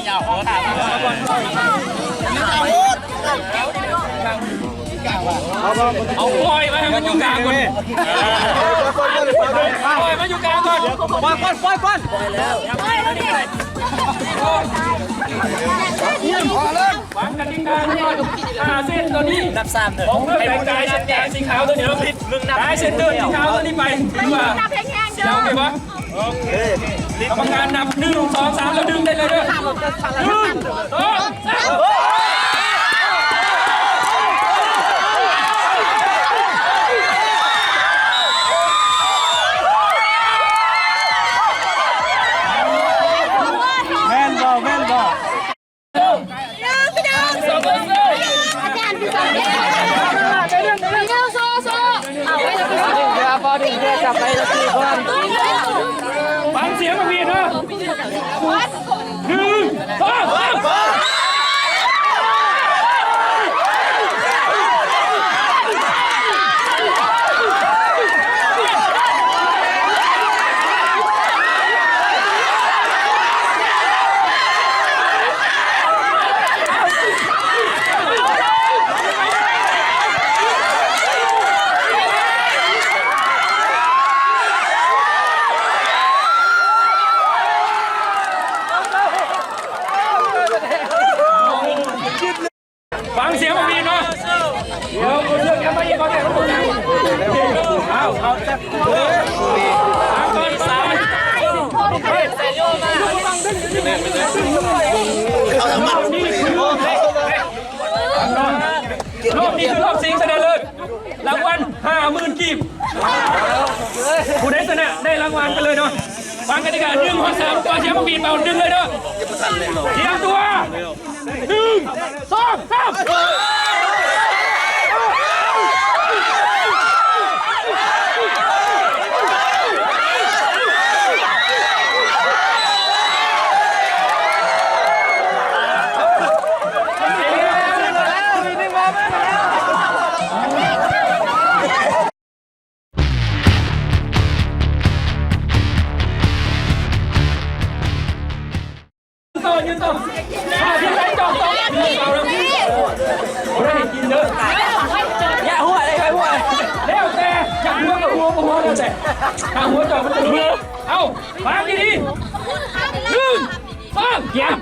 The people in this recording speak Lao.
ເອົາ ປ່ອຍມາໃຫ້ມັນຢູ່ກາງກ່ອນ ປ່ອຍມາຢູ່ກາງກ່ອນ ປ່ອຍກ່ອນ ປ່ອຍກ່ອນ. ວາງກະຕິກາກ່ອນ ຫ້າເສັ້ນໂຕນີ້ ນັບສາມເດີ ຂອງເລື່ອງກາຍເສັ້ນກາງສີຂາວໂຕນີ້ເນາະ ກາຍເສັ້ນເດີສີຂາວໂຕນີ້ໄປ ຖືວ່າ ນັບແຮງໆເດີ ໂອເຄບໍ່? ກຳມະການນັບ ໜຶ່ງ ສອງ ສາມ ແລ້ວດຶງໄດ້ເລີຍເດີ ໜຶ່ງ ສອງ ສາມ. ແມ່ນບໍ່? ແມ່ນບໍ່? ຟັງສຽງບັກຫວີດເນາະ ໜຶ່ງ ສອງ ສາມ. ຟັງສຽງບັກຫວີດເນາະ ດຽວເອົາເຊືອກຈັບມາອີກກ່ອນ ເອົາ ເອົາ ເອົາ ເອົາກ່ອນ ເອົາກ່ອນ. ຮອບນີ້ຄືຮອບຊິງຊະນະເລີດ ລາງວັນຫ້າໝື່ນກີບ ຜູ້ໃດຊະນະໄດ້ລາງວັນໄປເລີຍເນາະ. ຟັງກະຕິກາ ໜຶ່ງຮອດສາມ ກ່ອນສຽງບັກຫວີດເປົ່າດຶງເລີຍເນາະ ຕຽມຕົວ ໜຶ່ງ ສອງ ສາມ. ຢືນຕໍ່ ຢືນຕໍ່ ບໍ່ໄດ້ໃຫ້ກິນເດີ ຢ່າຫົວເລີຍ ຢ່າຫົວເລີຍ ແລ້ວແຕ່ ຢາກຫົວກໍຫົວ ບໍ່ຫົວແລ້ວແຕ່ ຖ້າຫົວເຈົ້າມັນຈະຫຼຸດ ເອົ້າ ຟັງດີໆ ໜຶ່ງ ສອງ ສາມ.